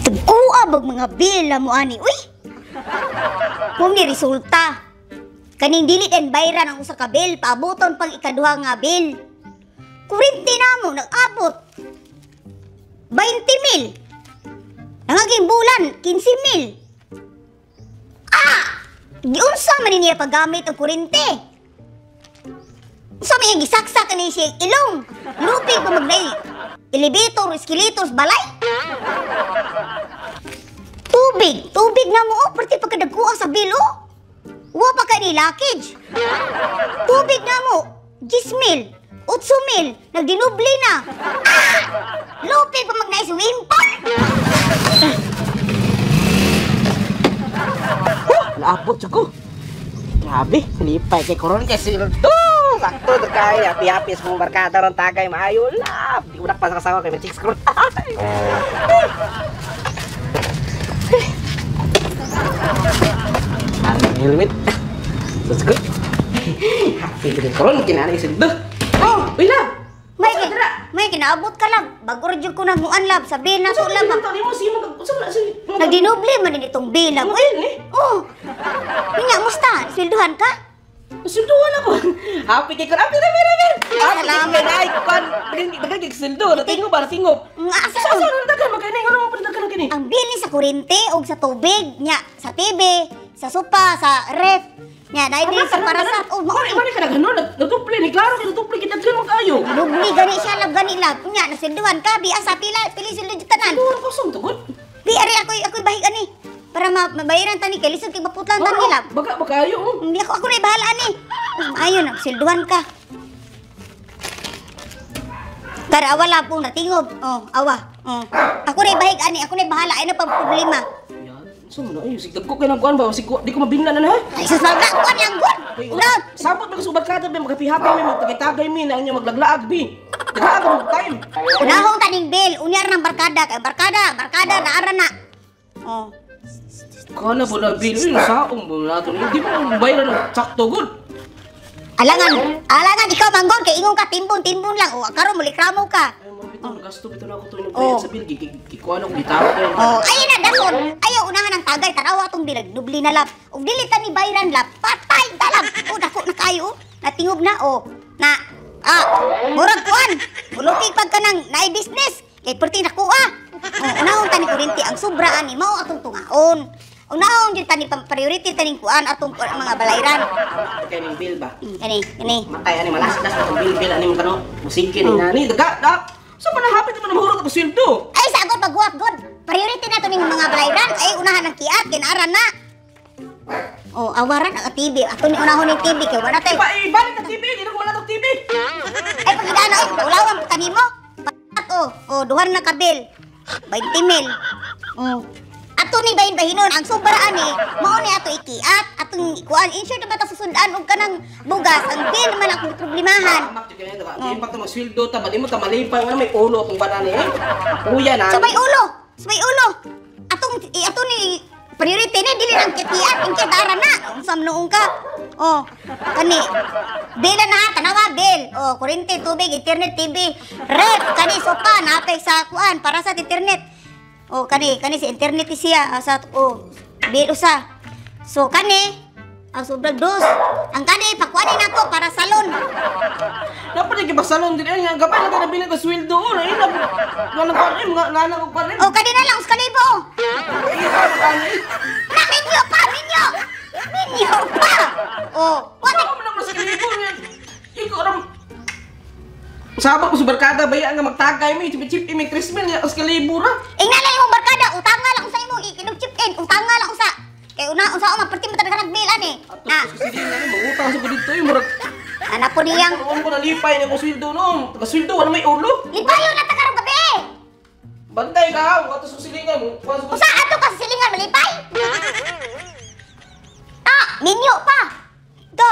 Tagkuha bag mga bill mo ani. Uy! Kung ni resulta, kaning dili and bayran ang usa ka bill, paaboton pang ikaduha nga bill. Kurinti na mo, nag-abot. 20 mil. Nangaging bulan, 15 mil. Ah! Giunsa man niya paggamit ang kurente. Unsa man iyang gisaksak ani siya ilong. Lupi pa magnay elevator, escalators, balay. Tubig, tubig na mo oh, perti pagkadagkuha sa bill oh. Wa pa ka ni luggage. Tubig na mo, 10 mil, 8 mil, nagdinubli na. Ah! Lupi pa magnay swimming pool. Naabot ko. Grabe, lipay kay koron kay sildo. Sakto to kay happy-happy sa mong barkada ron tagay maayo lab. Di unak pa sa kasawa kay may chicks karon. Ang helmet. Let's go. Happy kay koron kinani sildo. Oh, uy lab. May kinaabot ka lang. Bago ra jud ko naguan lab. Sabihin na to lab. Nagdinubli man din itong bill lab. Uy. Oh. Minya musta? Swelduhan ka? Swelduhan ako. Happy kay koron. Happy, happy, happy. Salamat. Ay, kan daghan kay sweldo. Natingo ba natingo? Nga asa Sa sa daghan magkani ngano mo daghan kini? Ang bill ni sa kurente og sa tubig nya, sa TV, sa sopa, sa ref. Nya, dai din sa parasat. Oh, mao ni ka nagano, nagdupli ni klaro kay nagdupli kay daghan mo kaayo. Dubli gani siya lab gani lab. Nya naswelduhan ka bi asa pila pili sweldo jud tanan. Tuon ko sum tugod. Bi ari ako'y bahig ani. Para mabayaran tani kay lisod kay maputlan tani lab. Baga bakayo oh. Hindi ako na bahala ani. Maayo na swelduhan ka. Kara awa lab pong natingob. Oh, awa. Oh. Ako na bahig ani, ako na bahala ay na pang problema. So mo na ay sig dagko kay nagkuan ba sig di ko mabinla na ha. Ay sus magla kuan yang gun. Una. Sabot ba sa barkada bi maghappy-happy mi magtagay-tagay mi na inya maglaglaag bi. Daghaan ka mag time. Unahong taning bill, unyar ng barkada kay barkada, barkada naara na. Oh. Kana ba na bill uy saong ba nato ni di mo bayaran og sakto gud. Alangan, alangan ikaw manggon kay ingon ka timbon-timbon lang o karon mulikramo ka. Ay mo bitaw gasto bitaw na ako to bayad sa bill gikuan ako gitawag ko. Oh, ayun na dason. Ayaw unahan ang tagay tanawa atong bill dubli na lab. Ug dili ta ni bayran lab, patay ta lab. Oh, dako na kayo. Natingob na oh. Na ah, murag kuan. Muluti pag kanang naay business kay perti nakuha. Oh, unahon tani kurinti ang sobra ani mao atong tungaon. Unahon jud tani priority taning kuan atong mga balayran. Kay ning bill ba? Kani, kani. Matay ani malasdas atong bill ani mo kano. Musige ni nani daga da. So manahapit man mahurot ako sweldo. Ay sa agod paghuwat god. Priority na to ning mga balayran ay unahan ang kiat kinaran na. Oh, awaran ang TV. Ato ni unahon ning TV kay wala tay. Ibalik ang TV, di na ko wala tong TV. Ay pagidana ay ulawan pa kanimo. Oh, oh duha na ka bill. 20 mil. Oh. Ato ni bahin bahinon ang sobra ani mao ni ato ikiat atong kuan insure na ba ta susundan og kanang bugas ang bill man akong problemahan. Di pa ta magsweldo ta ba di mo ta malipay nga may ulo atong banani eh. Kuya na. So may ulo, so may ulo. Atong ato ni priority ni dili lang kiat ingkit ara na unsa man noong ka. Oh, kani bill na ha, tanawa bill. Oh, kuryente, tubig, internet, TV, ref kani sopa napay sa kuan para sa internet. Oh, kani kani si internet siya sa oh bill usa. So kani ang sobrang dos. Ang kani pakuani nako para salon. Dapat gyud salon din ay gabay lang ka nabilin ko sweldo oh. Ay na nga kuan mga nana ko kuan. Oh, kani na lang 1,000. Na minyo pa, minyo. Minyo pa. Oh, wala man ako sa kalibo. Ikaw ram. Sabot ko sa barkada baya nga magtagay mi chip in mi 3 mil nga 1,000 ra. Ingna lang imong barkada, utanga lang sa imong ikinog chip in, utanga lang usa. Kay una unsa man perti man tagang bill ani. Na. Mangutang sa dito eh murag. Ana po niyang kuan ko nalipay ni ko sweldo noon. Taga sweldo wala may ulo. Lipayon na ta karong gabi. Bantay ka, ato sa silingan mo. Usa ato ka sa silingan malipay? Ah, minyo pa. Do.